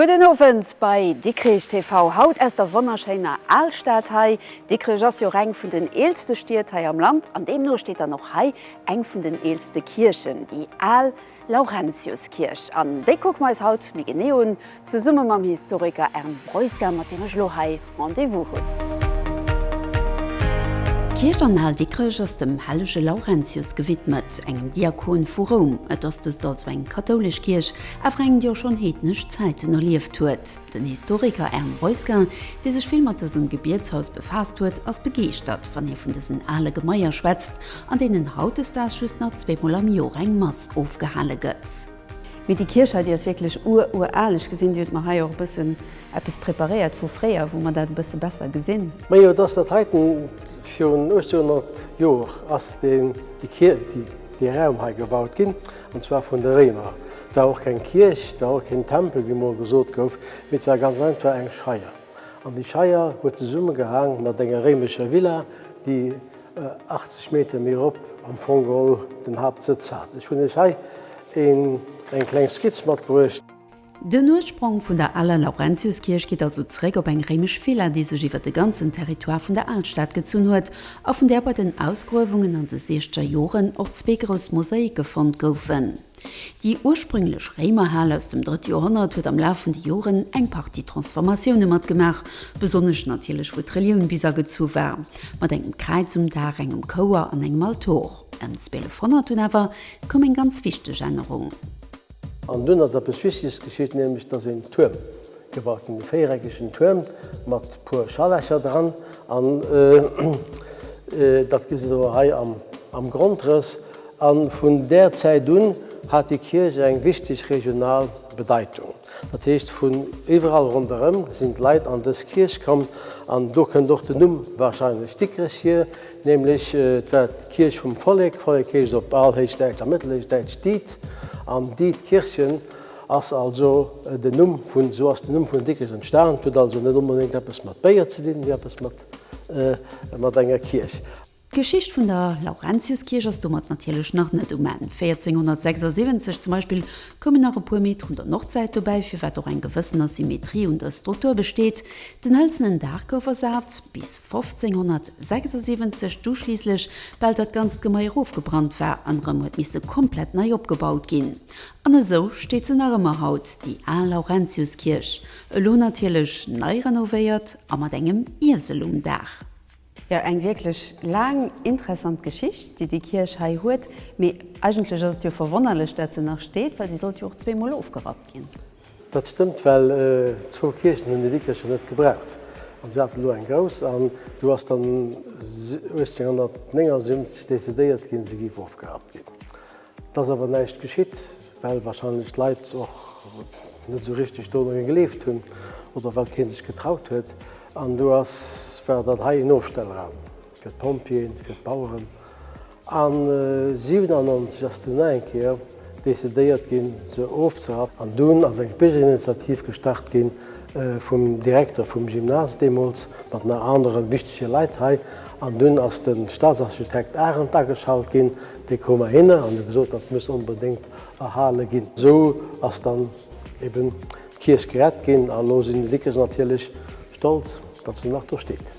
Gudden Owend bei Dikrich TV, haut aus der wonnerschéiner Alstad hei. Dikrech ass jo och eng vun den eelste Stied hei am Land an deemno steet dann och hei eng vun den eelste Kierchen, déi al Laurentiuskierch. An déi kucke mer eis haut méi genee un, zesumme mam Historiker Ern Breuska, mat deem ech elo hei Rendez-vous hunn. D'Kierch an Al Dikrech ass dem hellege Laurentius gewidmet, engem Diakon vu Roum. Et ass dëst also eng kathoulesch Kierch, awer eng, déi och schonn heednesch Zäiten erlieft huet. Den Historiker Ern Breuska, dee sech vill mat dësem Gebietshaus befaasst huet, ass begeeschtert, wann hie vun dësen ale Gemaier schwätzt, an deenen hautdesdaags just nach zweemol am Jor eng Mass ofgehale gëtt. Mee déi Kierch hei, déi ass wierklech ur-ur-al. Ech gesinn, Dir hutt mer hei och e bëssen eppes preparéiert vu fréier, wou mer dat e bësse besser gesinn. Majo, et ass dat heiten. Virun 1800 Jor ass deen, déi Kier, déi, dee Raum hei gebaut ginn, an zwar vun de Réimer. Et war och keng Kierch, et war och keen Tempel, wéi mol gesot gouf, mee et war ganz einfach eng Scheier. An déi Scheier huet zesummegehaang mat enger réimescher Villa, déi 80 Meter méi erop am Fong geholl den Haaptsëtz hat. Ech hunn Iech hei eng kleng Skizz matbruecht. Den Ursprong vun der aler Laurentiuskierch geet also zeréck op eng réimesch Villa, déi sech iwwer de ganzen Territoire vun der Alstad gezunn huet a vun där bei den Ausgruewungen an de siechzeger Joren och zwee grouss Mosaike fonnt goufen. Déi ursprünglech Réimerhal aus dem drëtte Joerhonnert huet am Laf vun de Joren eng Partie Transformatioune matgemaach, besonnesch natierlech wou d'Relioun bis agezu war, mat engem Kräiz um Daach, engem Chouer an engem Altor. Ëm 1200 dunn awer koum eng ganz wichteg Ännerung. An dunn ass eppes Wichteges geschitt, nämlech dass een Tuerm gebaut ginn, e véiereckegen Tuerm mat puer Schallächer dran. An dat gesitt Der och hei am Grondrëss. A vun där Zäit un hat déi Kierch eng wichteg regional Bedeitung. Dat heescht, vun iwwerall ronderëm sinn d'Leit an dës Kierch komm. An do kënnt och den Numm warscheinlech Dikrech hier, nämlech et war d'Kierch vum Vollek. Vollek heescht op Alhéichdäitsch a Mëttelhéichdäitsch Diet. An Dietkirchen ass also den Numm vun, esou ass den Numm vun Dikrech entstan. Et huet also net onbedéngt eppes mat Béier ze dinn, mee eppes mat mat enger Kierch. D'Geschicht vun der Laurentiuskierch ass domat natierlech nach net um Enn. 1476 zum Beispill koumen nach e puer Meter un der Nordsäit dobäi, firwat och eng gewëssen Asymmetrie un der Struktur besteet. Den hëlzenen Daach gouf ersat, bis 1576 du schliisslech bal dat ganzt Gemai erofgebrannt war an erëm huet misse komplett nei opgebaut ginn. An esou steet se nach ëmmer haut, déi al Laurentiuskierch, elo natierlech nei renovéiert a mat engem Iesel um Daach. Jo, eng wierklech laang, interessant Geschicht, déi déi Kierch hei huet. Mee eigentlech ass et jo verwonnerlech, dat se nach steet, well si sollt jo och zweemol ofgerappt ginn. Dat stëmmt, well zwou Kierchen hunn déi Dikrecher net gebraucht. An si haten elo eng grouss an du ass dann 1879 decidéiert ginn, se géif ofgerappt ginn. Et ass awer näischt geschitt, well wahrscheinlech d'Leit och net esou richteg dorunner gegleeft hunn oder well kee sech getraut huet. An du ass, war dat hei en Ofstellraum fir d'Pompjeeën, fir d'Baueren. An 97 ass dunn nach eng Kéier decidéiert ginn, se ofzerappen. An dunn ass eng Biergerinitiativ gestart ginn vum Direkter vum Gymnase deemools mat nach anere wichtege Leit hei. An dunn ass de Staatsarchitekt Arendt ageschalt ginn. Dee koum heihinner an huet gesot, dat muss onbedéngt erhale ginn. Esou ass dann eben d'Kierch gerett ginn a lo sinn déi Dikrecher natierlech stolz, datt se nach do steet.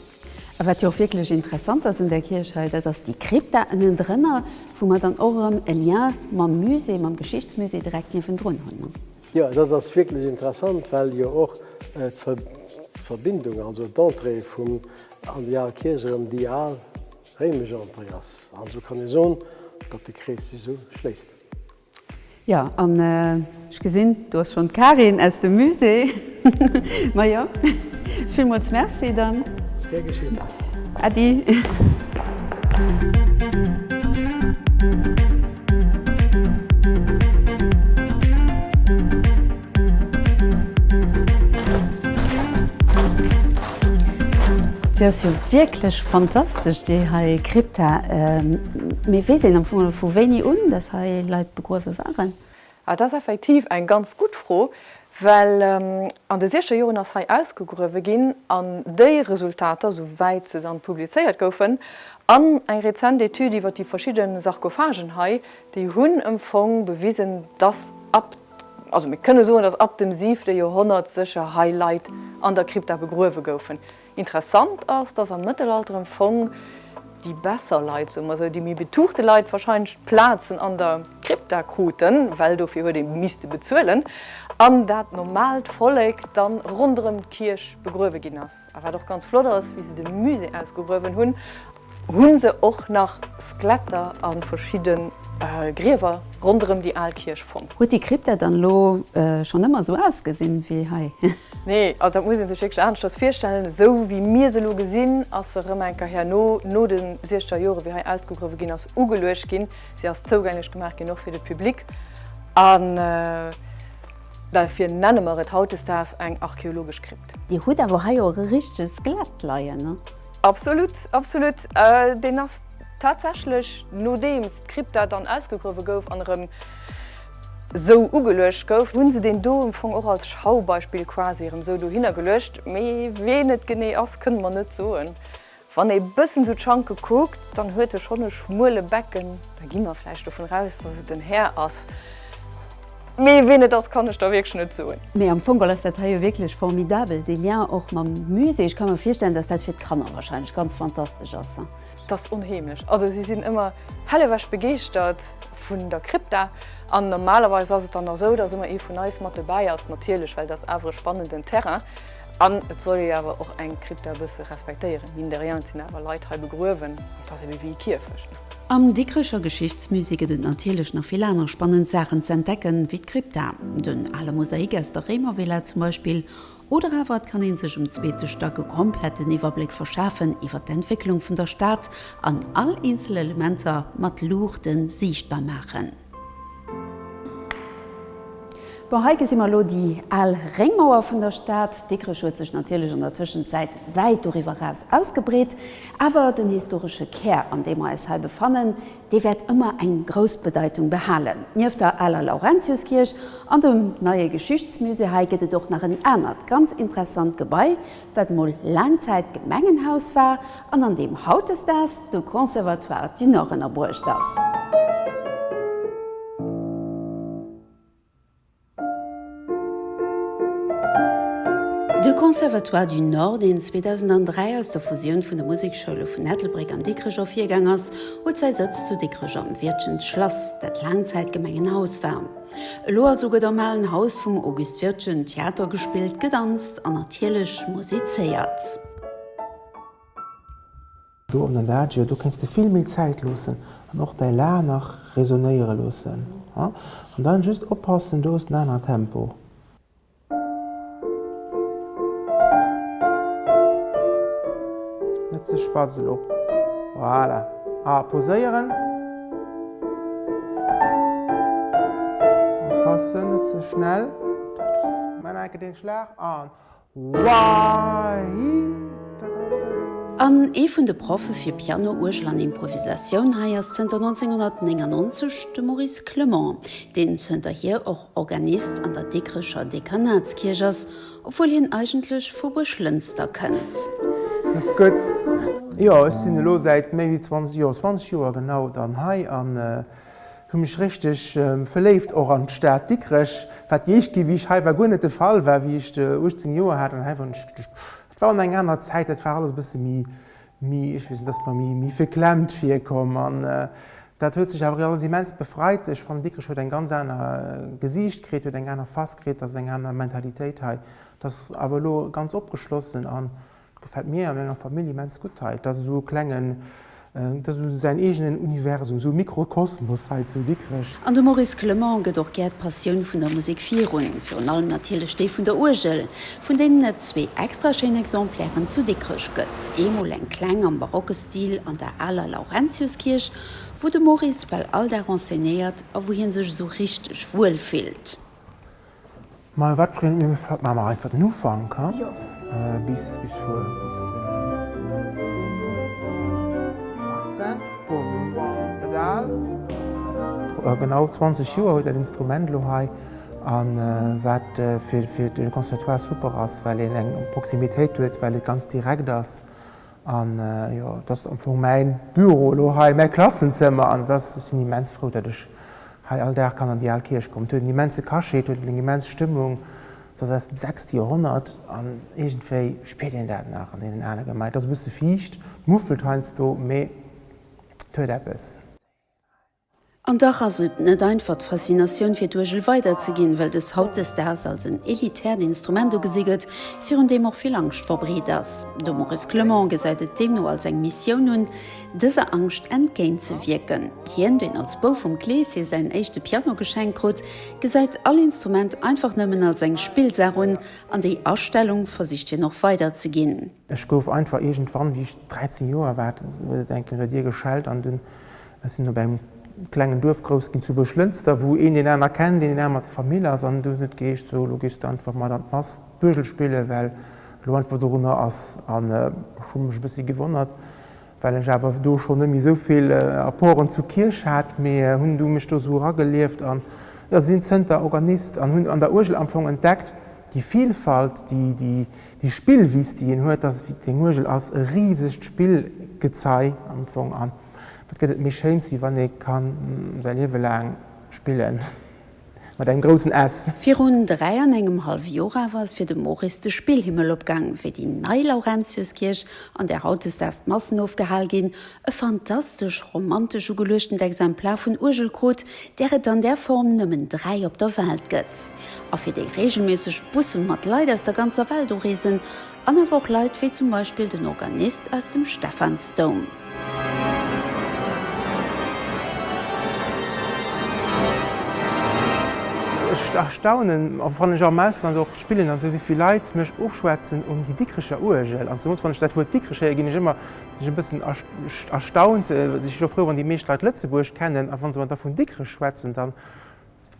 A wat jo och wierklech interessant ass un där Kierch hei, dat ass déi Krypta ënnendrënner, wou mer dann och erëm e Lien mam Musée, mam Geschichtsmusée direkt niewendrun hunn. Jo, dat ass wierklech interessant, well jo och d'Verbindung, also d'Entrée vum an déi al Kierch erëm déi al réimesch Entrée ass. An esou kann ee soen, datt de Krees sech esou schléisst. Jo, an ech gesinn, do ass schonn d'Karin aus dem Musée. Majo, villmools Merci dann. Ass gär geschitt. Äddi. Si ass jo wierklech fantastesch déi hei Krypta. Mee weess een am Fong vu wéini un dass hei Leit begruewe waren? Dat ass effektiv eng ganz gutt Fro, well an de siechzeger Joren ass hei ausgegruewe ginn an déi Resultater, esou wäit se dann publizéiert goufen, an eng rezent Etüd iwwer déi verschidde Sarkophagen hei, déi hunn em Fong bewisen, dass ab. Also mir kënne soen, datt ab dem siwte Joerhonnert sécher hei Leit an der Krypta begruewe goufen. Interessant ass, datt am Mëttelalter am Fong déi besser Leit, soe mer esou, déi méi betuchte Leit warscheinlech d'Plazen an der Krypta kruten, well dofir huet ee misste bezuelen, an dat normaalt Vollek dann ronderëm d'Kierch begruewe ginn ass. A wat och ganz flott ass, wéi se de Musée ausgegruewen hunn, hu se och nach Skeletter a verschidde Griewer ronderëm déi al Kierch fonnt. Huet déi Krypta dann elo schonn ëmmer esou ausgesinn wéi hei? Nee, also dat muss ee sech wierklech aneschters virstellen. Esou wéi mir se elo gesinn, ass se erëm eng Kéier herno, no de siechzeger Jore wéi hei ausgegruewe ginn ass, ugeluecht ginn. Si ass zougänglech gemaach ginn, och fir de Public. An derfir nenne mer et hautdesdaags eng archeologesch Krypt. Dir hutt awer hei och e richtege Skelett leien, ne? Absolut, absolut. Deen ass tatsächlech, nodeems d'Krypta dann ausgegruewe gouf an erëm esou ugeluecht gouf, hu se deen do am Fong och als Schaubeispill quasi erëm esou dohinner geluecht. Mee ween et genee ass, kënne mer net soen. Wann ee bëssen sou d'Schanke kuckt, dann huet e schonn e schmuele Becken. Da gi mer vläicht dovun aus, dass et en Här ass. Mee ween et ass, kann ech der wierklech net soen. Mee am Fong ass dat hei jo wierklech formidabel, dee Lien och mam Musée. Ech ka mer virstellen, dass dat fir d'Kanner wahrscheinlech ganz fantastesch ass. Et ass onheemlech. Also si sinn ëmmer hellewech begeeschtert vun der Krypta. An normalerweis ass et dann och esou, dass ëmmer ee vun eis mat dobäi ass, natierlech, well et ass awer e spannenden Terrain. An et soll ee awer och eng Krypta e bësse respektéieren. Mine de rien, et sinn awer Leit hei begruewen. Et ass ebe wéi e Kierfecht. Am Dikrecher Geschichtsmusée gëtt et natierlech nach vill aner spannend Saachen z'entdecken, wéi d'Krypta, den ale Mosaik aus der Réimervilla zum Beispill, oder awer et kann ee sech um zweete Stack e kompletten Iwwerbléck verschafen iwwer d'Entwécklung vun der Stad an all eenzel Elementer mat Luuchte siichtbar maachen. Bon, hei gesi mer elo déi al Réngmauer vun der Stad. Dikrech huet sech natierlech an der Tëschenzäit wäit doriwwer eraus ausgebreet, awer den historesche Kär, an deem mer eis hei befannen, dee wäert ëmmer eng grouss Bedeitung behalen. Nieft der aler Laurentiuskierch an dem neie Geschichtsmusée hei gëtt et och nach en anert ganz interessant Gebai, wat mol laang Zäit Gemengenhaus war an an deem hautdesdaags de Conservatoire du Nord ënnerbruecht ass. De Conservatoire du Nord, deen 2003 aus der Fusioun vun de Musekschoule vun Ettelbréck an Dikrech ervirgaang ass, huet säi Sëtz zu Dikrech am Wirtgens Schlass, dat laang Zäit Gemengenhaus war. Elo also gëtt am alen Haus vum Auguste Wirtgen Theater gespillt, gedanzt an natierlech musizéiert. Do am Adagio, do kéints de vill méi Zäit loossen an och däi La nach resonéiere loossen. An dann just oppassen, do ass den aneren Tempo. Net ze spatz elo. Voilà. A poséieren. Oppassen, net ze schnell. Maan enke den Schlag an. An ee vun de Proffe fir Piano, Uergel an Improvisatioun hei ass zënter 1999 de Maurice Clement, deen zënterhier och Organist an der Dikrecher Dekanatskierch ass, obwuel hien eigentlech vu Buerglënster kënnt. Ass gutt. Jo, ech sinn elo säit méi wéi 20 Joer, 20 Joer genau dann hei an Hu mech richteg verléift och an d'Stad Dikrech, wat déi éischt Kéier wéi ech hei war guer net de Fall war, wéi ech 18 Joer hat an hei war. Hunn ech geduecht, dat war an eng aner Zäit, dat war alles e bësse méi, méi, ech weess net, ass mer méi, méi verklemmt virkomm an dat huet sech awer alles immens befreit. Ech fannen Dikrech huet eng ganz aner Gesiicht kritt, huet eng aner Face kritt, ass eng aner Mentalitéit hei, dat ass awer elo ganz opgeschlossen an Gefällt mir a menger Famill immens gutt hei. Et ass esou e klengen, et ass esou säin eegenen Universum, esou e Mikrokosmos hei zu Dikrech. An de Maurice Clement gëtt och gär d'Passioun vun der Musek virun, virun allem natierlech déi vun der Uergel, vun deenen et zwee extra schéin Exemplairen zu Dikrech gëtt, eemol eng kleng am barocke Stil an der aler Laurentiuskierch, wou de Maurice bal all Dag enseignéiert a wou hie sech esou richteg wuel fillt. Ma wat fir een, maache mer einfach den Ufank, ha? Bis, bis fuer, bis. Akzent, bum, bam, Pedal. Genau 20 Joer huet dat Instrument elo hei, a wat fir, fir de Conservatoire super ass, well een eng Proximitéit huet, well et ganz direkt ass. An jo, et ass am Fong mäin Büro elo hei, mäi Klassenzëmmer, an et ass, ech sinn immens frou, datt ech. Hei all Dag kann an déi al Kierch kommen. Et huet en immense Cachet, et huet eng immens Stëmmung. Et ass aus dem sechste Joerhonnert an iergendwéi spiert een dat nach an deenen ale Gemeier. Et ass e bësse fiicht, muffelt heiansdo, mee et huet eppes. An dach ass et net einfach d'Faszinatioun fir d'Uergel weiderzeginn, well dës hautdesdaags als en elitäert Instrument ugesi gëtt, virun deem och vill Angscht verbreet ass. De Maurice Clement gesäit et deemno als eng Missioun un, dëser Angscht entgéint ze wierken. Hien, deen als Bouf vum Kleeschen säin éischte Piano geschenkt krut, gesäit all Instrument einfach nëmmen als eng Spillsaach un, an déi Astellung versicht hien och weiderzeginn. Ech gouf einfach iergendwann, wéi ech 13 Joer war, huet et eng Kéier un der Dier geschellt an dunn Ech sinn op engem klengen Duerf grouss ginn, zu Buerglënster, wou een deen aner kennt, een deen aner mat der Famill ass. An dunn huet et geheescht, sou, elo gees du einfach mat an d'Mass d'Uergel spillen, well elo einfach dorunner ass. An ech hu mech e bëssi gewonnert, well ech awer do schonn net méi esou vill Apporten zur Kierch hat, mee hunn du mech do esou eragelieft an, jo, sinn zënter Organist an hunn an der Uergel am Fong entdeckt, déi Vielfalt, déi, déi, déi Spillwiss, déi een huet, dass deng Uergel ass e risegt Spillgezei am Fong. An Wat gëtt et méi Schéins, wéi wann ee ka säi Liewe laang spillen, mat engem groussen S. Virun 3 an engem hallwe Joer awer ass fir de Maurice de Spillhimmel opgaang, wéi déi nei Laurentiuskierch, an där hautdesdaags d'Massen ofgehal ginn, e fantastesch romantesch ugeluechtent Exemplar vun Uergel krut, där et an där Form nëmmen 3 op der Welt gëtt a fir déi reegelméisseg Busse mat Leit aus der ganzer Welt ureesen. An awer och Leit wéi zum Beispill den Organist aus dem Stephansdoum. Ech erstaunen, wann ech am Ausland och spillen an esou, wéi vill Leit mech uschwätzen um déi Dikrecher Uergel. An zemools wann ech dat Wuert Dikrech héieren, ginn ech ëmmer sinn ech e bëssen erstaunt. Si si jo frou, wann déi meescht Leit Lëtzebuerg kennen, a wa se mer da vun Dikrech schwätzen, dann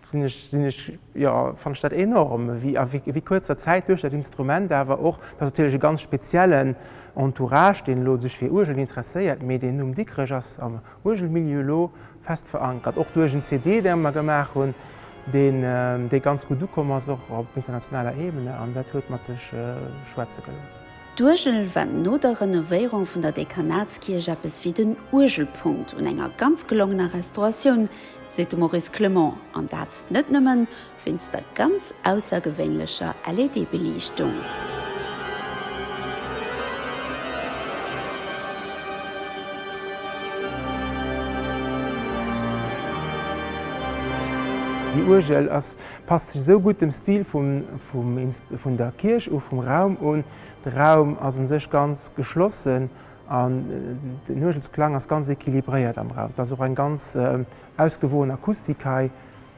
sinn ech, sinn ech, jo, fannen ech dat enorm, wéi a wéi kuerzer Zäit duerch dat Instrument awer och, dat ass natierlech e ganz speziellen Entourage, deen elo sech fir Uergeln interesséiert, mee deen Numm Dikrech ass am Uergelmilieu elo fest verankert, och duerch en CD, dee mer gemaach hunn, deen, dee ganz gutt ukomm ass, och op internationaler Ebene, an dat huet mat sech schwätze gelooss. D'Uergel war no der Renovéierung vun der Dekanatskierch eppes wéi den Uergelpunkt un enger ganz gelongener Restauratioun, seet de Maurice Clement, an dat net nëmmen wéinst der ganz aussergewéinlecher LED-Beliichtung. Déi Uergel ass, passt sech esou gutt dem Stil vum, vun der Kierch u, vum Raum un. De Raum ass un sech ganz geschlossen An den Uergelsklang ass ganz equilibréiert am Raum. Et ass och eng ganz ausgewogen Akustik hei.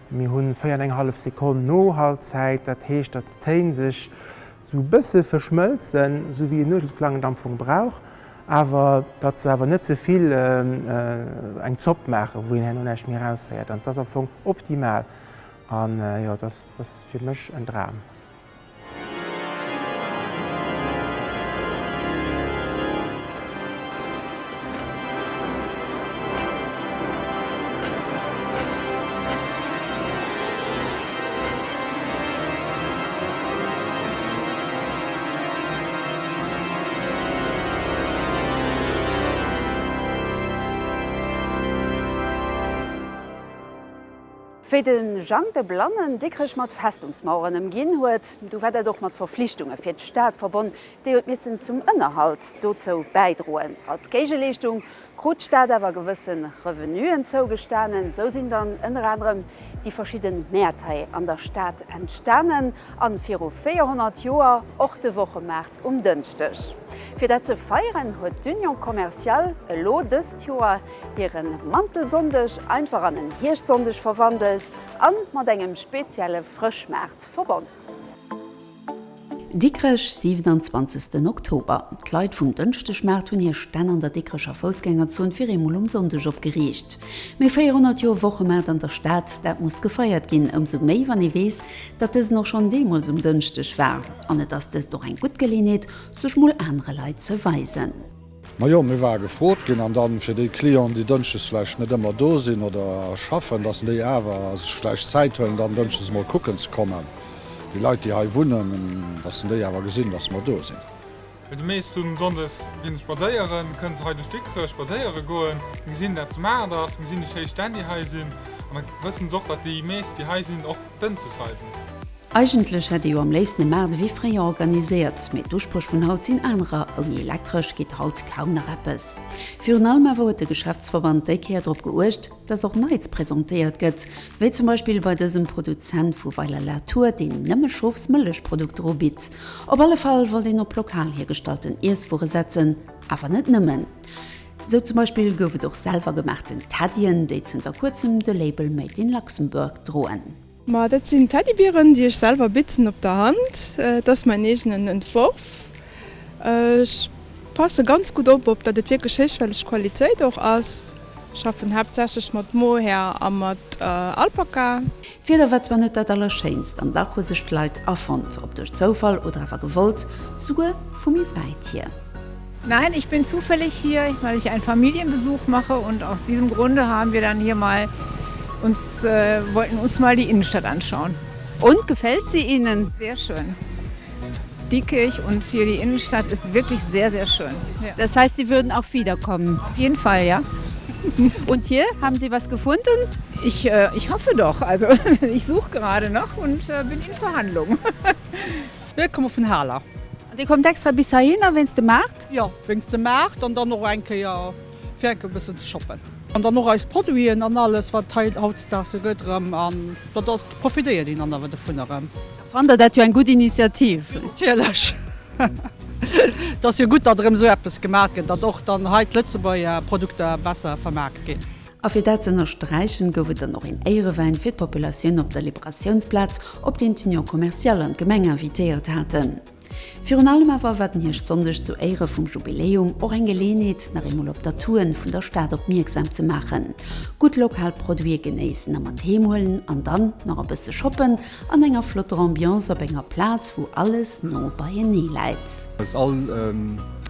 Mir hu 4 an eng hallef Sekonn Nohallzäit, dat heescht, datt d'Téin sech sou e bësse verschmëlzen, sou wéi en Uergelsklang et am Fong brauch, awer datt se awer net ze vill eng Zopp maachen, wou een herno näischt méi eraushéiert. An et ass am Fong optimal. An jo, et ass fir mech en Dram. Wéi de Jang de Blannen Dikrech mat Festungsmaueren ëmginn huet, du war dat och mat Verflichtunge fir d'Stad verbonn, déi huet missen zum Ënnerhalt dozou bäidroen. Als Géigeleeschtung krut d'Stad awer gewësse Revenuen zougestanen. Sou sinn dann ënner anerem déi verschidde Mäert hei an der Stad entstanen an viru 400 Joer och de Wochemaart um Dënschdeg. Fir dat ze feieren huet d'Union Commerciale elo dëst Joer Hiren Mantelsonndeg einfach an en Hierschtsonndeg verwandelt an mat engem spezielle Frëschmaart verbonn. Dikrech, 27 Oktober, D'Leit vum Dënschdegmaart hunn hir Stänn an der Dikrecher Foussgängerzon fir eemol um Sonndeg opgeriicht. Méi 400 Joer Wochemaart an der Stad, dat muss gefeiert ginn, ëmsou méi wann ee weess, datt dësen och schonn deemools um Dënschdeg war. An et ass dëst och eng gutt Geleeënheet, sech mol anere Leit ze weisen. Majo, mir ware gefrot ginn an dann fir déi Clienten, déi dënschdes vläicht net ëmmer do sinn oder schaffen, dass déi awer sech vläicht Zäit huelen, dann dënschdes emol kucken ze kommen. Déi Leit, déi hei wunnen, dass déi awer gesinn, dass mer do sinn. Well déi meescht hunn sonndes ginn spadséieren, kënne se hei duerch Dikrech spadséiere goen, gesinn dat se Maart ass, gesinn déi schéi Stänn déi hei sinn. An da wëssen se och, datt déi meescht, déi hei sinn, och dënschdes hei sinn. Eigentlech hätt ee jo am léifsten e Maart ewéi fréier organiséiert, mee d'Uspréch vun haut sinn anerer. Ouni Elektresch geet haut kaum nach eppes. Virun allem awer huet de Geschäftsverband déi Kéier drop geuecht, dass och Neits presentéiert gëtt, wéi zum Beispill bei dësem Produzent vu Weiler-la-Tour, deen nëmme Schofsmëllechprodukter ubitt. Op alle Fall wollt een op lokal hiergestallten Iesswuere setzen, awer net nëmmen. Sou zum Beispill gouf et och selwer gemaachten Teddyen, déi zënter kuerzem de Label Made in Luxembourg droen. Ma dat sinn Teddybieren, déi ech selwer bitzen op der Hand. Et ass mäin eegenen Entworf. Ech passe ganz gutt op, op datt et wierklech héichwäerteg Qualitéit och ass. Schaffen haaptsächlech mat Mohair a mat Alpaka. D'Wieder war zwar net dat allerschéinst, an dach hu sech d'Leit afonnt, ob duerch Zoufall oder awer gewollt, souguer vu méi wäit hier. Nein, ich bin zufällig hier, weil ich einen Familienbesuch mache und aus diesem Grunde haben wir dann hier mal uns wollten uns mal die Innenstadt anschauen. Und, gefällt sie Ihnen? Sehr schön. Diekirch und hier die Innenstadt ist wirklich sehr, sehr schön. Ja. Das heißt, Sie würden auch wiederkommen? Auf jeden Fall, ja. Und hier, haben Sie was gefunden? Ich, äh, ich hoffe doch. Also ich suche gerade noch und äh, bin in Verhandlungen. Mir komme vun Haler. An Dir kommt extra bis heihinner wéinst dem Maart? Jo, wéinst dem Maart an dann och eng Kéier fir enke bëssen ze shoppen. An dann och eis Produiten an alles wat hei hautdesdaags sou gëtt erëm an dat ass, profitéiert een dann awer dovun erëm. Fannt der dat jo eng gutt Initiativ? Natierlech! Et ass jo gutt, datt erëm esou eppes gemaach gëtt, datt och dann hei d'Lëtzebuerger Produkter besser vermaart ginn. A fir dat z'ënnersträichen, gouf et dann och een Éierewäin fir d'Populatioun op der Liberatiounsplaz, op deen d'Union Commerciale an d'Gemeng invitéiert haten. Virun allem awer war den Hierschtsonndeg zu Éiere vum Jubiläum och eng Geleenheet, nach eemol op d'Atouen vun der Stad opmierksam ze maachen, gutt lokal Produite genéissen a mat heem huelen an dann nach e bësse shoppen an enger flotter Ambiance op enger Plaz, wou alles no beienee läit. Aus all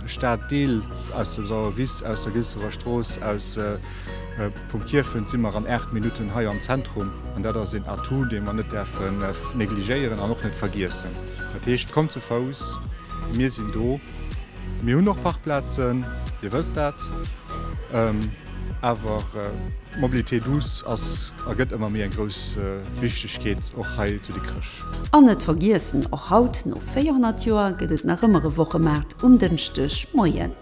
Staddeel, aus dem Sauerwiss, aus der Gilserer Strooss, aus vum Kierfent si mer an 8 Minutten hei am Zentrum. An dat ass een Atout, dee mer net däerfen negligéieren an och net vergiessen. Dat heescht, kommt zu Fouss, mir sinn do. Mir hunn och Parkplazen, Dir wësst dat. Awer d'Mobilité douce ass a gëtt ëmmer méi eng grouss Wichtegkeet, och hei zu Dikrech. An net vergiessen, och haut, no 400 Joer, gëtt et nach ëmmer e Wochemaart um Dënschdeg Moien.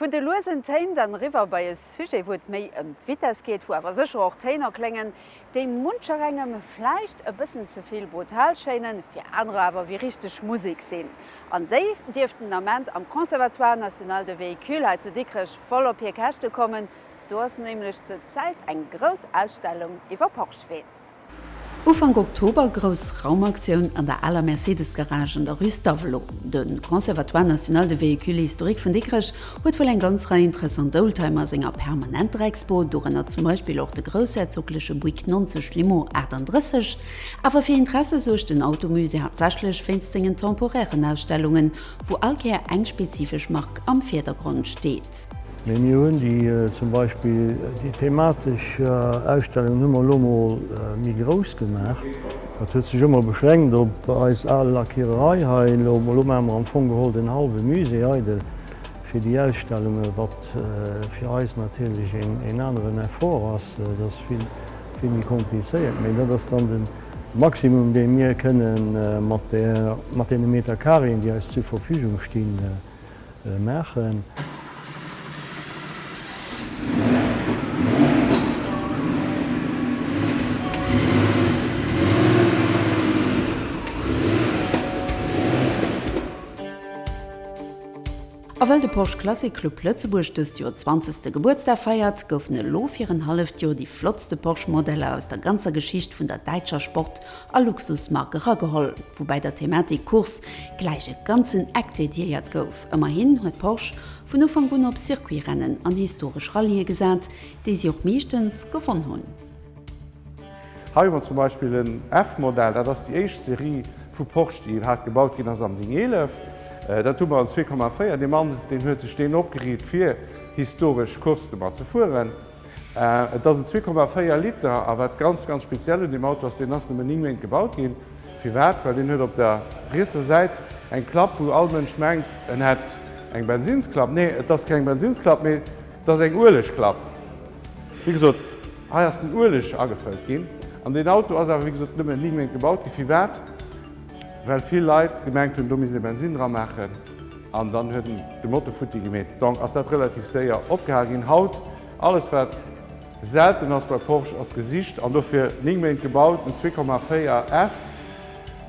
Vun de luesen Téin dann eriwwer bei e Sujet, wou et méi ëm d'Vitess geet, wou awer sécher och Téin erkléngen, déi muncherengem vläicht e bëssen ze vill brutal schéinen, fir anerer awer wéi richteg Musek sinn. An déi dierften den Ament am Conservatoire National de Véhicules hei zu Dikrech voll op hir Käschte kommen. Do ass nämlech zur Zäit eng grouss Ausstellung iwwer Porsche-Ween. Ufank Oktober grouss Raumaktioun an der aler Mercedes-Garage an der Rue Stavelot. De Conservatoire National de Véhicules Historiques vun Dikrech huet wuel eng ganz Rei interessant Oldtimer a senger permanenter Expo, dorënner zum Beispill och de groussherzogleche Buick 90 Limo 38. Awer fir Interesse suergt den Automusée haaptsächlech wéinst sengen temporairen Ausstellungen, wou all Kéier eng spezifesch Mark am Virdergrond steet. Mee mir hunn déi zum Beispill déi thematesch Ausstellungen hu mer elo mol méi grouss gemaach. Dat huet sech ëmmer beschränkt op eis al Lackiererei hei. Elo maache mer am Fong geholl den hallwe Musée eidel fir déi Ausstellungen, wat fir eis natierlech een aneren Effort ass. Dat ass vill, vill méi komplizéiert. Mee dat ass dann de Maximum, dee mir kënne mat där, mat deene Meter Carréen, déi eis zur Verfügung stinn, maachen. A well de Porsche Classic Club Lëtzebuerg dëst Joer zwanzegste Gebuertsdag feiert, goufen elo fir en halleft Joer déi flottste Porsche Modeller aus der ganzer Geschicht vun der däitscher Sport a Luxusmark erageholl, woubäi der Thematik Course gläich e ganzen Eck dediéiert gouf. Ëmmerhin huet Porsche vun Ufank un op Circuitrennen an historesch Rallyë gesat, déi si och meeschtens gewonn hunn. Hei hu mer zum Beispill en F-Modell, dat ass déi éischt Serie vu Porsche, déi iwwerhaapt gebaut ginn ass am 911. Dat hu mer en 2,4. Dee Mann, deen huet sech deen opgeriit, fir historesch Courssen domat ze fueren. Et ass en 2,4 Liter a wat ganz, ganz speziell un deem Auto ass, deen ass nëmmen 9 Méint gebaut ginn. Firwat? Well deen huet op der rietser Säit eng Klapp, wou all Mënsch mengt, en hätt. eng Bensinnsklapp. Nee, et ass keng Bensinnsklapp, mee et ass eng Uelegklapp. Wéi gesot, hei ass den Ueleg agefëllt ginn. An deen Auto ass awer, wéi gesot, nëmmen 9 Méint gebaut ginn. Firwat? Well vill Leit gemengt hunn, do misst ee Bensinn dra maachen. An dann huet en de Moto futti gemeet. Donc ass dat relativ séier opgehal ginn. Haut, alles wat selten ass bei Porsche, ass gesicht an dofir 9 Méint gebaut. En 2,4 S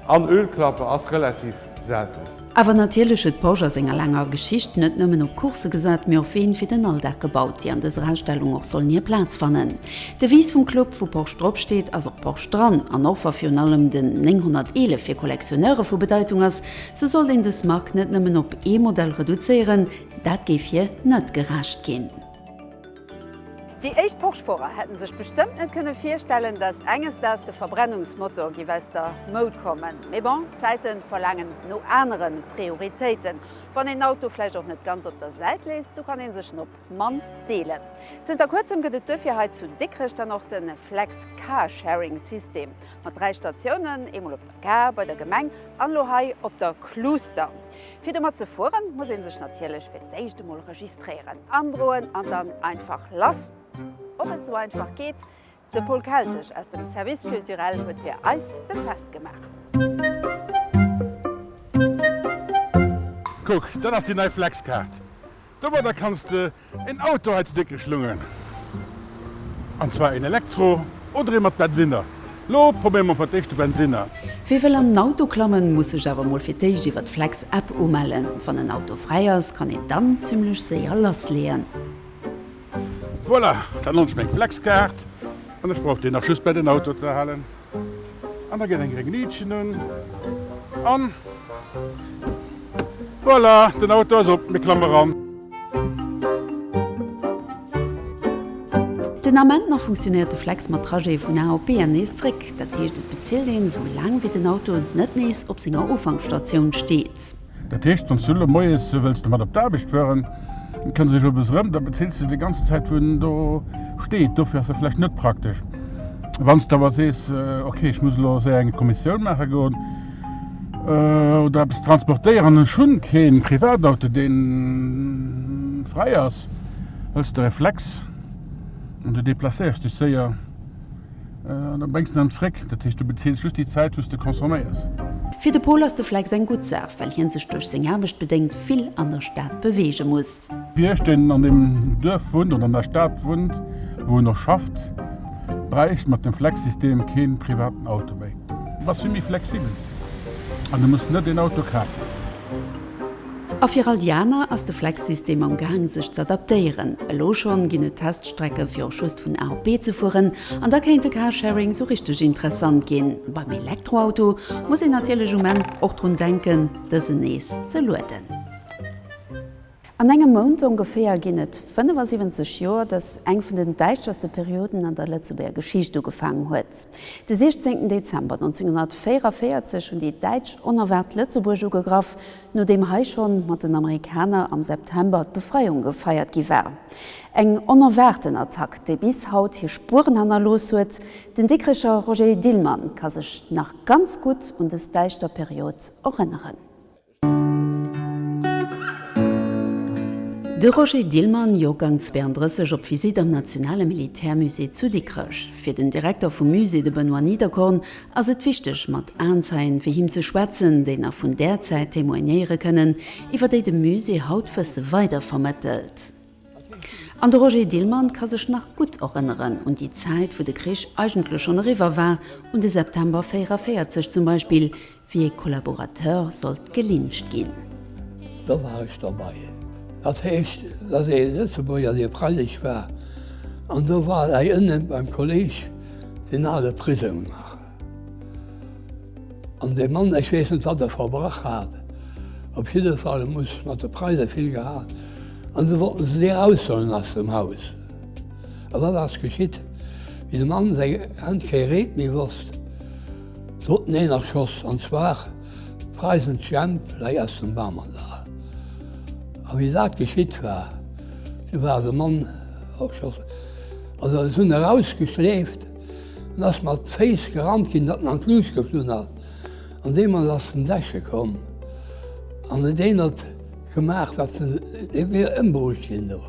an Ölklappe ass relativ selten. Awer natierlech huet Porsche a senger laanger Geschicht net nëmmen op Coursse gesat, mee och Ween fir den Alldag gebaut, déi an dëser Ausstellung och sollen hir Plaz fannen. D'Devise vum Club, wou Porsche drop steet, ass och Porsche dran. An och wa virun allem den 911 fir Kollektioneure vu Bedeitung ass, sou sollt een dës Mark net nëmmen op ee Modell reduzéieren, dat géif hir net gerecht ginn. Déi éischt Porsche-Fuerer hätten sech bestëmmt net kënne virstellen, dass enges Daags de Verbrennungsmotor giff aus der Moud kommen. Mee bon, d'Zäite verlaangen no anere Prioritéiten. Wann een Auto vläicht och net ganz op der Säit léisst, sou kann een sech en op d'mannst deelen. Zënter kuerzem gëtt et duerfir hei zu Dikrech dann och de Flex Carsharing System mat 3 Statiounen, eemol op der Gare, bei der Gemeng an elo hei op der Kluster. Fir domat ze fueren, muss ee sech natierlech fir d'éischt emol registréieren, androen an dann einfach lass. Ob et sou einfach geet? De Paul Keltesch aus dem Service Culturel huet fir eis den Test gemaach. Kuck, dat ass déi nei Flexkaart. Domadder kanns de Een Auto hei zu Dikrech lungen, an zwar een Elektro oder ee mat Bensinner. Lo probéiere mer fir d'éischt de Bensinner. Wie wëll an den Auto klammen, muss sech awer mol fir d'éischt iwwer d'Flex App umellen. Wann en Auto fräi ass, kann een dann zimmlech séier lassleeën. Voilà, dann hunn ech meng Flexkaart an ech brauch déi nach just bei den Auto ze halen an da geet eng gréng Liitchen un an voilà, den Auto ass op, mir klamme ran. Den Ament nach funktionéiert de Flex mat Trajete vun A op B an nees zréck. Dat heescht, et bezilt een esou laang wéi den Auto net nees op senger Ufanksstatioun steet. Dat heescht, wann s du elo moies wëlls domat op d'Aarbecht fueren, kënns ech owes erëm, da bezills du déi ganze Zäit wou en do steet. Dofir ass dat vläicht net praktesch. Wann s de awer sees, ok, ech muss elo séier eng Kommissioun maache goen oder eppes transportéieren an ech hunn kee Privatauto dee fräi ass, hëls de Reflex an du deplacéiers dech séier. An da bréngs de en erëm zréck. Dat heescht, du bezils just déi Zäit, wou s de consomméiers. Fir de Paul ass de Flex eng gutt Saach, well hien sech duerch seng Aarbecht bedéngt vill an der Stad beweege muss. Fir iech, deen an deem Duerf wunnt oder an der Stad wunnt, wou en och schafft, bräicht mat dem Flex-System kee privaten Auto méi. Du bass vill méi flexibel an du muss net een Auto kafen. A fir all déi aner ass de Flex-System am Gaang sech z'adaptéieren. Elo schonn ginn et Teststrecke fir och just vun A op B ze fueren an da kéint de Carsharing sou richteg interessant ginn. Beim Elektroauto muss een natierlech um Enn och drun denken, dësen nees ze lueden. An engem Mount ongeféier ginn et 75 Joer, datt eng vun den däischterste Perioden an der Lëtzebuerger Geschicht ugefaangen huet. De 16 Dezember 1944 hunn déi Däitsch onerwaart Lëtzebuerg ugegraff, nodeem hei schonn mat den Amerikaner am September d'Befreiung gefeiert gi war. Eng onerwaarten Attack, déi bis haut hir Spueren hannerlooss huet. Den Dikrecher Roger Dillmann ka sech nach ganz gutt un dës däischter Period erënneren. De Roger Dillmann, Joergang 32, op Visitt am Nationale Militärmusée zu Dikrech. Fir den Direkter vum Musée, de Benoît Niederkorn, ass et wichteg, mat Aenzeien wéi him ze schwätzen, déi nach vun där Zäit témoignéiere kënnen, iwwer déi de Musée haut Wësse weidervermëttelt. An de Roger Dillmann ka sech nach gutt erënneren un déi Zäit, wou de Krich eigentlech schonn eriwwer war, un de September 44 zum Beispill, wéi ee Collaborateur sollt gelyncht ginn. Do war ech derbei. Dat heescht, dass ee Lëtzebuerger, dee preisesch war, an do war hei ënnen beim Kolleg deen ale Prisong nach. An dee Mann, ech weess net, wat e verbrach hat, op jidde Fall, e muss mat de Preise vill gehat, an du wollten se dee raushuelen aus dem Haus. A wat ass geschitt? Wéi de Mann seng Hänn kee Reet méi wosst, Do huet en een erschoss, an zwar d'Preisen Jemp lei aus dem Bamerdall. A wéi dat geschitt war, du war de Mann erschoss. Also se hunn e rausgeschleeft, en ass mat Féiss gerannt ginn, datt en an d'Luucht geflunn ass. An deemools ass den Deche komm an huet een huet. Gemaach, datt se, dee wier ëmbruecht ginn do.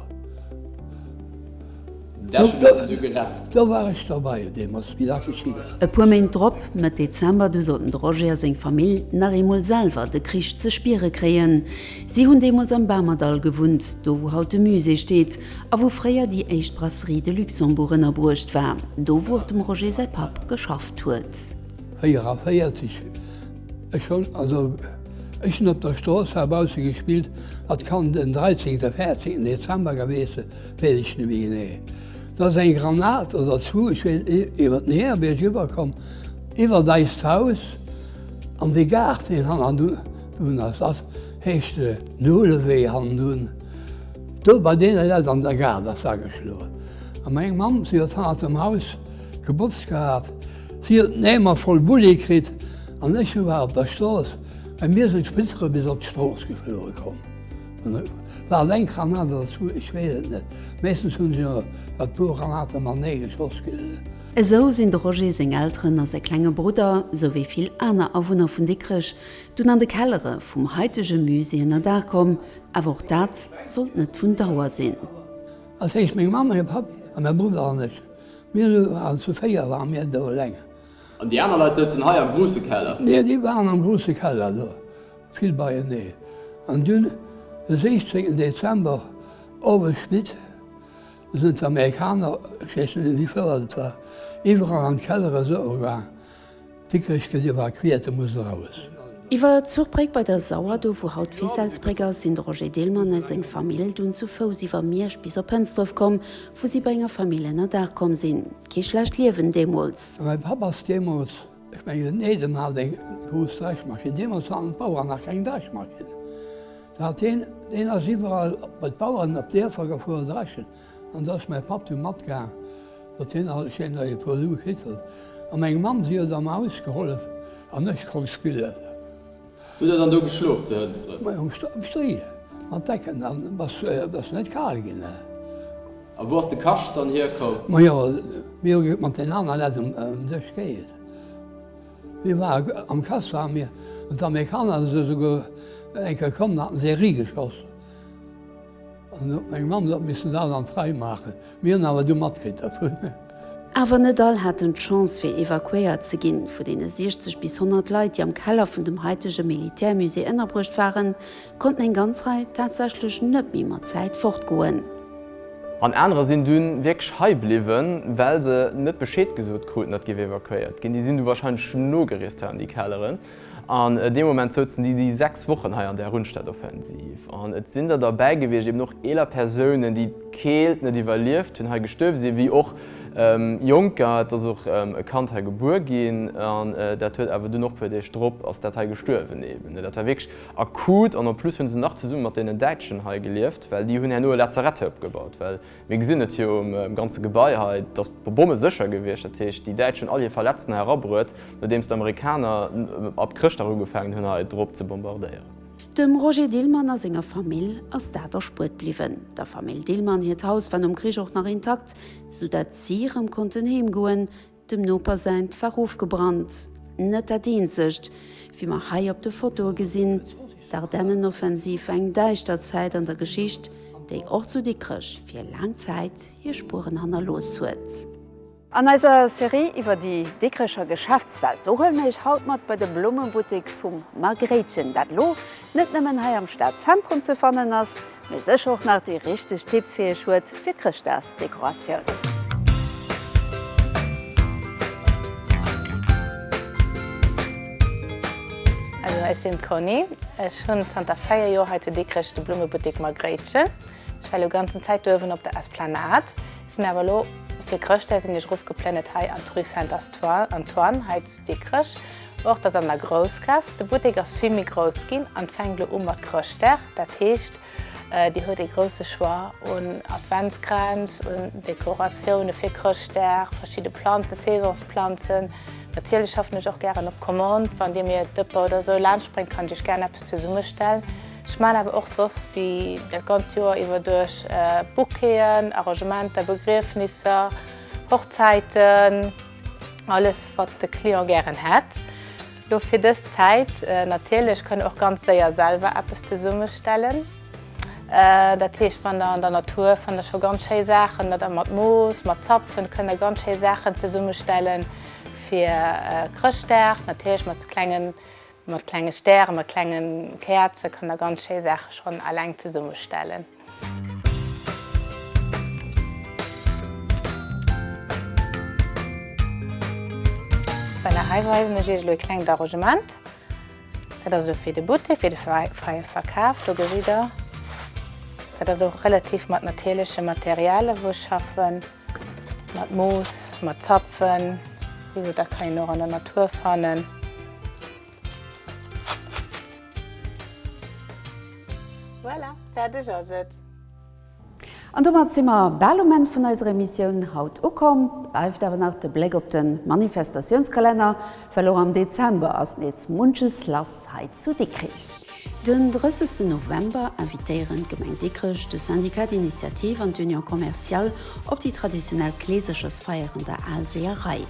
Dech huet en du gerett. Do war ech derbei deemools, wéi dat geschitt ass. E puer Méint drop, Mëtt Dezember, du sollten de Roger a seng Famill nach eemol selwer de Krich ze spiere kréien. Si hunn deemools am Bamerdall gewunnt, do wou haut de Musée steet a wou fréier déi éischt Brasserie de Luxembourg ënnerbruecht war, do wou och dem Roger säi Papp geschafft huet. 44, Ech hunn also, ech hunn op der Strooss heibausse gespillt, dat kann den 13., 14. Dezember geweest sinn, weess ech net méi genee. Da ass eng Granat oder zwou, ech weess et net, iwwer den Härebierg iwwerkomm, iwwert eist Haus an dee Gaart, deen hannendrun ass, dat heescht Nolewee hannendrun, do bei deene Leit an der Gaart ass ageschloen. A meng Mamm, si huet hannert dem Haus gebotzt gehat, Si huet en Eemer voll Bulli kritt an ech war op der Strooss. Bei mir sinn d'Splitteren bis op d'Strooss gefluche komm. War et eng Granat oder zwou, ech weess et net. Meeschtens hunn se jo dat puer Granate matenee geschoss kritt. Esou sinn de Roger, seng Elteren a säi klenge Brudder, sou wéi vill aner Awunner vun Dikrech, dunn an de Kellere vum haitege Musée ënnerdaach komm. Awer och dat sollt net vun Dauer sinn. Dat heescht meng Mamm, mäi Papp a mäi Brudder an ech. Mir waren zu 4 ware mir do eleng. An déi aner Leit souzen hei am gruusse Keller? Nee, déi waren am gruusse Keller do, vill beienee. An dunn de 16 Dezember owes spit sinn d'Amerikaner, ech weess net méi wéi vill et war, iwwerall an d'Kellere soe gaang, Dikrech gëtt evakuiert, e muss eraus. Iwwer d'Zuchbréck bei der Sauer, do wou haut d'Fisselsbréck ass, sinn de Roger Dillmann a seng Famill dunn zu Fouss iwwer Miersch bis op Hënsdref komm, wou si bei enger Famill ënnerdaach komm sinn. Kee schlecht Liewen deemools. Mäi Papp ass deemools, ech mengen den Edem hat eng grouss Dreschmaschinn, deemools haten d'Bauern nach keng Dreschmaschinn, da hat deen, deen ass iwwerall bei d'Bauern op d'Dierfer gefuer dreschen. An da ass mäi Papp du matgaang, datt hien alt schéin nach e puer Sue kritt huet. A meng Mamm, si huet am Haus gehollef an ech konnt spillen. Hutt Der dann do geschlof zu Hënsdref? Majo, am Stréi, mat Decken, an et ass net kal ginn. A wou ass de Kascht dann hierkomm? Majo, mir hu mat den aner Leit um Dësch géiert. Mir ware am Kascht, ware mir, an d'Amerikaner si souguer eng Kéier komm, da haten se erigeschoss. An huet meng Mamm dat missen dat an d'Rei maachen. Mir hunn awer du matkritt dervun. Awer net all haten d'Chance fir evakuéiert ze ginn. Vu deene 60 bis 100 Leit, déi am Keller vun dem haitege Militärmusée ënnerbruecht waren, konnten eng ganz Rei tatsächlech net méi mat Zäit fortgoen. An anerer sinn dunn wierklech hei bliwwen, well se net Bescheed gesot kruten, datt géif evakuéiert ginn. Déi sinn du warscheinlech nogereest hei an déi Kelleren. An deem Moment souzen déi déi 6 Wochen hei an där Rundstedtoffensiv. An et sinn der derbäi gewiescht, eben och eeler Persounen, déi d'Keelt net iwwerlieft hunn, hei gestuerwe sinn, wéi och Jonker. Et ass och e Kand hei gebuer ginn an dat huet awer dunn och puer Deeg drop ass dat hei gestuerwen eben. Dat war wierklech akut an en plus hu se nach zesumme mat deenen Däitschen hei gelieft, well déi hunn herno e Lazarett hei opgebaut, well Mir gesinn et jo um ganze Gebai hei, et ass bommesécher gewiescht. Dat heescht, déi Däitsch hunn all hir Verletzten hei erabruet, nodeems d'Amerikaner ab Chrëschtdag ugefaangen hunn, hei drop ze bombardéieren. Dem Roger Dillmann a senger Famill ass dat erspuert bliwwen. Der Famill Dillmann hiert Haus war nom Krich och nach intakt, sou dat si erëm konnten heem goen. Dem Noper säint war ofgebrannt. Net dat eenzegt, wéi mer hei op de Fotoe gesinn. D'Ardennenoffensiv war eng däischter Zäit an der Geschicht, déi och zu Dikrech fir laang Zäit hir Spueren hannerlooss huet. An eiser Serie iwwer déi Dikrecher Geschäftswelt, do huele mir iech haut mat bei de Blummebuttek vum Margréitchen, dat elo net nëmmen hei am Stadzentrum ze fannen ass, mee sécher och nach déi richteg Tipps fir iech huet fir d'Chrëschtdagsdekoratioun. Also ech sinn d'Conny, ech hunn zanter 4 Joer hei zu Dikrech de Blummebuttek Margréitchen. Ech war elo ganzen Zäit do uewen op der Esplanade, sinn awer elo fir Chrëschtdag sinn ech erofgeplënnert hei an d'Rue Saint-Antoine hei zu Dikrech. Och dat ass an der Groussgaass. De Buttek ass vill méi grouss ginn an fänkt elo u mat Chrëschtdag. Dat heescht, Dir huet ee grousse Choix un Adventskränz, un Dekoratioune fir Chrëschtdag, verschidde Planzen, Saisonsplanzen. Natierlech schaffen ech och gären op Commande. Wann Dir mir Dëpper oder esou laanscht bréngt, kann ech Iech gären eppes zesummestellen. Ech maan awer och soss wéi dat ganz Joer iwwer duerch Bouqueten, Arrangementer, Begriefnisser, Hochzäiten. Alles wat de Client gären hätt. Lo fir dës Zäit natierlech kënnt och ganz séier selwer eppes zesummestellen. Dat heescht wann der an der Natur fannt der scho ganz schéi Saachen, dat der mat Moos, mat Zapfen kënnt der ganz schéi Saachen zesummestellen fir Chrëschtdag. Natierlech mat sou klengen, mat klenge Stären, mat klenge Käerze kënnt der ganz schéi Saache schonn alleng zesummestellen. Voilà, hei weisen ech iech elo e klengt Arrangement. Dat ass elo fir de Buttek, fir de freie Verkaf. Do gesitt der, dat ass och relativ mat natierleche Materialien, wou ech schaffen, mat Moos, mat Zapfen. Wéi gesot, dat kann een och an der Natur fannen. Voilà, fäerdeg ass et. An domat si mer bal um Enn vun eiser Emissioun haut ukomm. Bleift awer nach de Bléck op de Manifestatiounskalenner, well och am Dezember ass nees munches lass hei zu Dikrich. Den 30 November invitéieren d'Gemeng Dikrech, de Syndicat d'Initiative an d'Union Commerciale op déi traditionell Kleeserchersfeier an der Al Seeërei.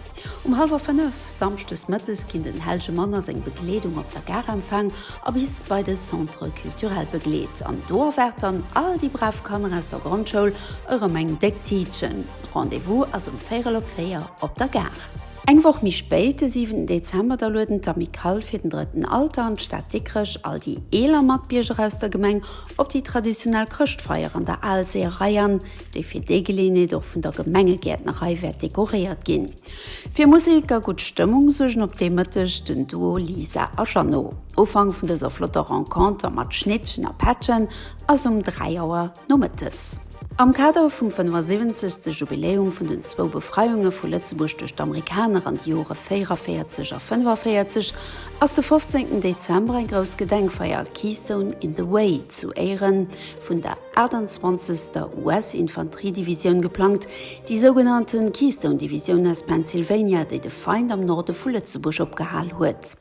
Um hallwer 5 Samschdes mëttes ginn den Hellege Mann a seng Begleedung op der Gare empfaang a bis bei de Centre Culturel begleet. An do erwaart dann all déi brav Kanner aus der Grondschoul erëm eng déck Tiitchen. Rendez-vous ass um véierel op 4 op der Gare. Eng Woch méi spéit, de 7 Dezember, da lueden d'Amicale fir den drëtten Alter an d'Stad Dikrech all déi eeler Matbierger aus der Gemeng op déi traditionell Chrëschtfeier an der Al Seeërei an. déi fir déi Geleeënheet och vun der Gemengegäertnerei wäert dekoréiert ginn. Fir Musek a gutt Stëmmung suergen op deem Mëtteg den Duo Lisa a Jeannot. Ufank vun dëser flotter Renconter mat Schnittchen a Pättchen ass um 3 Auer nomëttes. Am Kader vum 75. Jubiläum vun den zwou Befreiunge vu Lëtzebuerg duerch d'Amerikaner an de Jore 44 a 45 ass de 15. Dezember eng grouss Gedenkfeier Keystone in the Way zu Éiere vun der 28. US-Infanteriedivisioun geplangt, déi sougenannte Keystone-Divisioun aus Pennsylvania, déi de Feind am Norde vu Lëtzebuerg opgehal huet.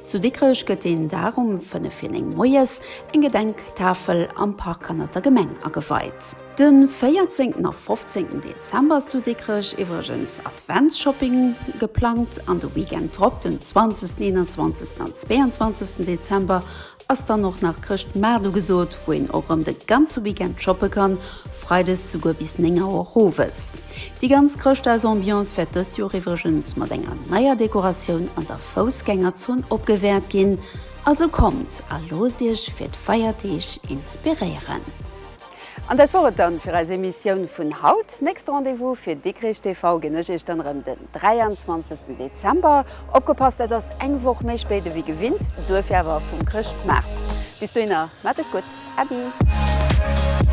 Zu Dikrech gëtt deen Dag um 5 vir 9 moies eng Gedenktafel am Park hannert der Gemeng ageweit. De 14. a 15. Dezember ass zu Dikrech iwwregens Adventsshopping geplangt an de Weekend drop, den 20., 21. an 22. Dezember, Ass dann och nach Chrëschtmaart ugesot, wou een och rëm de ganze Weekend shoppe kann, freides souguer bis 9 Auer owes. Déi ganz Chrëschtdagsambiance wäert dëst Joer iwwregens mat enger neier Dekoratioun an der Foussgängerzon opgewäert ginn. Also kommt a loosst iech fir d'Feierdeeg inspiréieren! An dat wor et dann fir eis Emissioun vun haut. Nächste Rendez-vous fir Dikrech TV ginn ech iech dann erëm den 23. Dezember. Opgepasst, dat ass eng Woch méi spéit ewéi gewinnt, duerfir awer vum Chrëschtmaart. Bis dohinner, maat et gutt, Äddi!